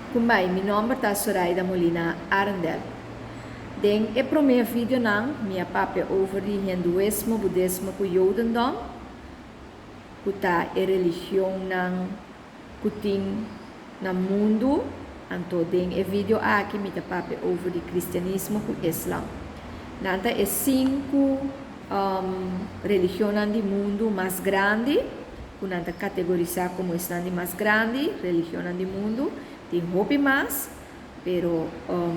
Kumbai, mi nomber ta Soraida Molina Arendel. Den e prome videonan mi a papia over di Hinduismo, Budismo ku Jodendom, ku ta e religionnan ku tin na mundu, anto den e video aki mi ta papia over di Kristianismo ku Islam. Nan ta e sinku religionnan di mundu mas grandi, ku nan ta kategorisá komo esnan di mas grandi religionnan di mundu. Tin hopi mas, pero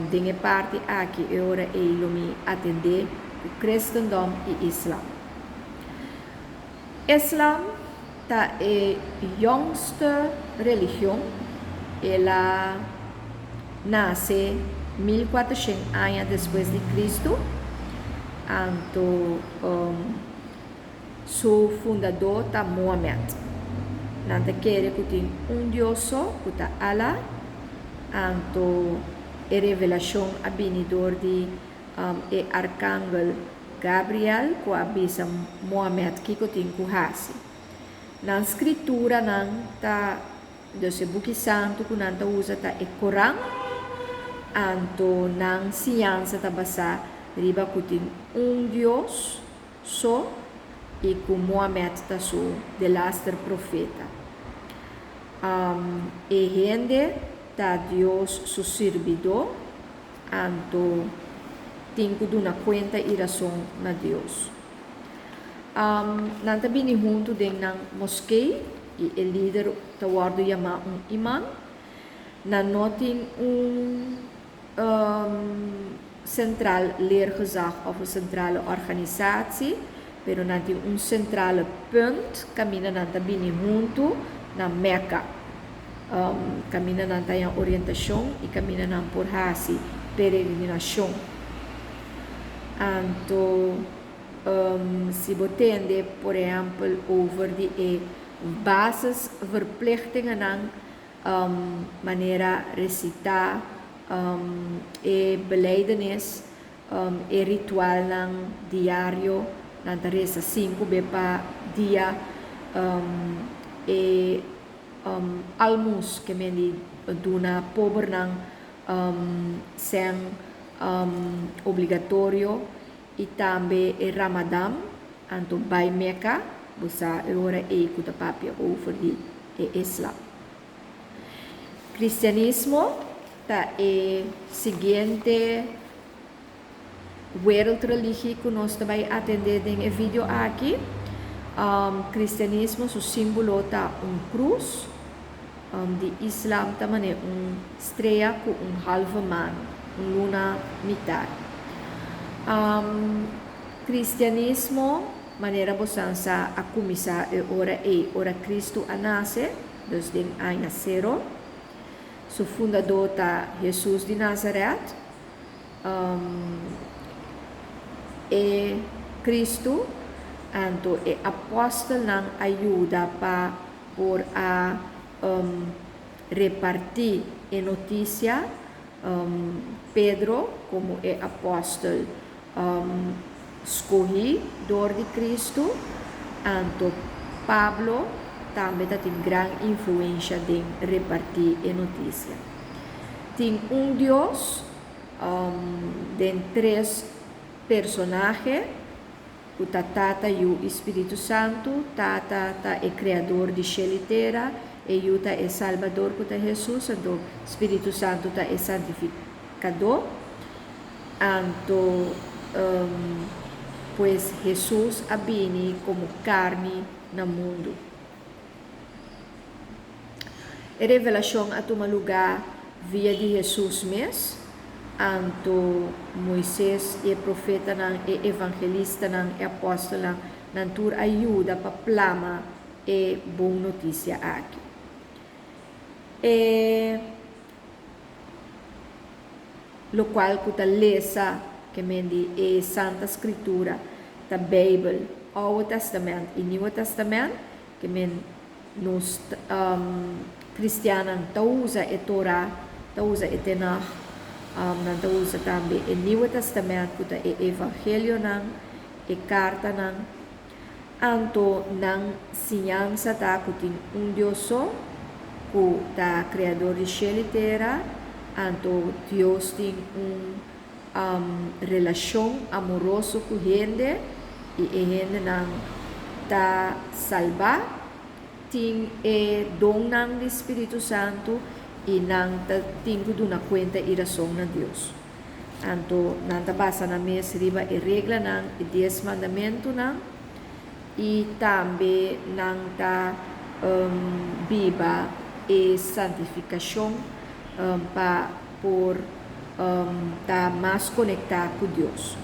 den e parti aki e ora ei lo mi atendé ku Kristendom i Islam. Islam ta e yongste religion, el a nase 1400 aña despues di Kristu, anto su fundadó ta Mohamed. Nan ta kere ku tin un Dios so, ku ta Allah, anto e revelashon a bini dor di e arkangel Gabriel ku a bisa Mohamed kiko tin ku hasi. Nan skrituranan ta, dus e buki santu ku nan ta usa ta e Koran, anto nan siñansa ta basá riba ku tin un Dios so i ku Mohamed ta su delaster profeta. E hende ta Dios su sirbidó. Anto tin ku duna kuenta i rason na Dios. Nan ta bini huntu den nan moskee i e lider ta wòrdu yamá un iman. Nan no tin un centraal leergezag òf un centrale organisatie, pero nan tin un centrale punt kaminda nan ta bini huntu na Mecca. Kaminda nan ta haña orientashon i kaminda nan por hasi peregrinashon. Anto si bo tende por ehèmpel over di e basisverplichtingennan manera resitá e beleidenis, e ritualnan diario, nan ta resa sinku be pa dia, e almus ke men di duna pobernan sèn obligatorio i tambe e Ramadan, anto bai Mecca, bo sa e ora ei ku ta papia over di e Islam. Kristianismo ta e siguiente wereldreligie ku nos ta bai atendé den e video aki. Kristianismo su símbolo ta un krus, di islam ta manera un strea ku un halve maan, un luna mitar. Kristianismo, manera bosan sa, a kuminsá e ora ei ora Kristu a nase, dus den aña sero. Su fundadó ta Hesus di Nazaret. E Kristu, anto e apòstelnan a yuda pa por a repartí e notisia. Pedro komo e apòstel skohí dor di Kristu, anto Pablo tambe ta tin gran influensha den repartí e notisia. Tin un Dios den tres personahe, ku ta Tata, Yu i Spiritu Santu. Tata ta e Kreador di shel i tera, e Yu ta e Salbador ku ta Hesus, anto Spiritu Santu ta e Santifikadó. Anto, pues Hesus a bini komo karni na mundu. E revelashon a tuma lugá via di Hesus mes, anto Moises i e profetanan, e evangelistanan, e apòstelnan, nan tur a yuda pa plama e bon notisia aki. E lokual ku ta lesa ke men di e Santa Skritura ta Beibel, Oude Tèstamènt i Nieuwe Tèstamènt, Ke men nos kristiannan ta usa e Torah, ta usa e Tenach, nan ta usa tambe e Nieuwe Testament ku ta e Evangelionan, e kartanan. Anto nan siñansa ta ku tin un Dios so. ku ta kreador di shelu i tera, anto Dios tin un relashon amoroso ku hende i e hendenan ta salbá, tin e donnan di Spiritu Santu i nan ta tin ku duna kuenta i rason na Dios. Anto nan ta basa nan mes riba e reglanan, e Dies Mandamentunan, i tambe nan ta biba e santifikashon pa por ta mas konektá ku Dios.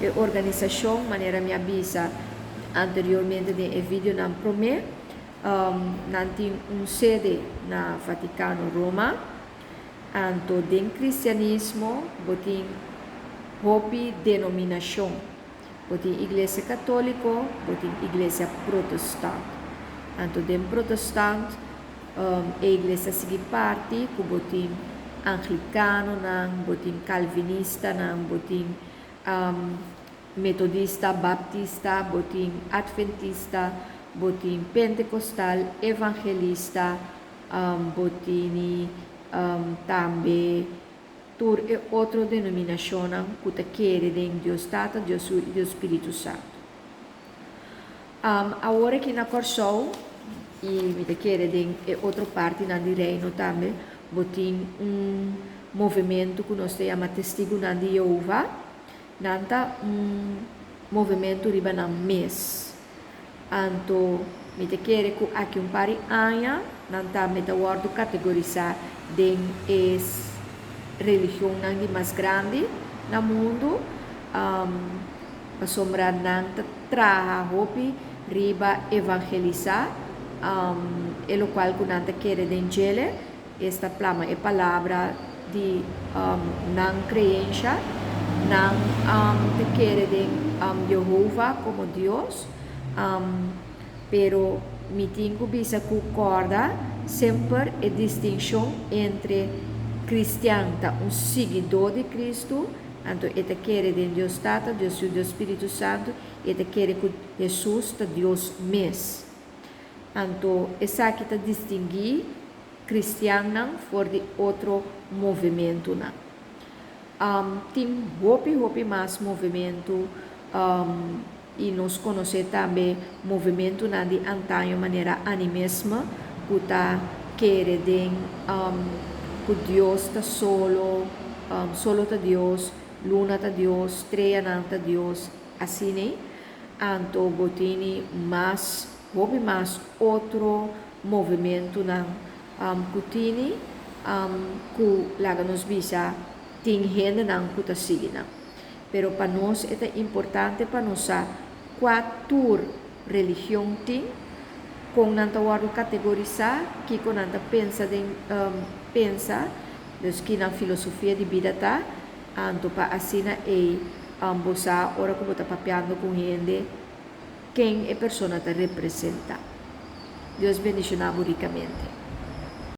E organisashon, manera mi a bisa anteriormente den e videonan promé, nan tin un sede na Vatikano, Roma. Anto den kristianismo bo tin hopi denominashon. Bo tin Iglesia Katóliko, bo tin Iglesia Protestant. Anto den Protestant e iglesia sigui parti ku bo tin Anglikanonan, bo tin Kalvinistanan, bo tin Metodista, Baptista, bo tin Adventista, bo tin Pentekostal, Evangelista, bo tini tambe tur e otro denominashonnan ku ta kere den Dios Tata, Dios Yu i Dios Spiritu Santu. Awor aki na Kòrsou, i mi ta kere den e otro partinan di Reino tambe, bo tin un movementu ku nos ta yama Testigunan di Jehová. Nan ta un movementu riba nan mes. Anto mi ta kere ku aki un par di aña nan tambe ta wòrdu kategorisá den e religionnan di mas grandi na mundu, pasobra nan ta traha hopi riba evangelisá e lokual ku nan ta kere den djele. Esta plama e palabra di nan kreensha. Nan ta kere den Yehova komo Dios. Pero mi tin ku bisa ku kòrda semper e distinshon entre kristian ta un siguidó di Kristu, anto e ta kere den Dios Tata, Dios Yu, Dios Spiritu Santu, i e ta kere ku Hesus ta Dios mes. Anto esaki ta distinguí kristiannan for di otro movementunan. Tin hopi hopi mas movementu i nos konosé tambe movementunan di antaño manera animisme ku ta kere den ku Dios ta solo, solo ta Dios, luna ta Dios, streanan ta Dios, asin'ei. Anto bo tini mas, hopi mas otro movementunan ku tini ku laga nos bisa tin hendenan ku ta sigui nan. Pero pa nos e ta importante pa nos sa kua tur religion tin, kon nan ta wòrdu kategorisá, kiko nan ta pensa den pensa, dus ki nan filosofia di bida ta, Anto pa asina ei bo sa ora ku bo ta papiando ku un hende ken e persona ta representá. Dios bendishoná bo rikamente.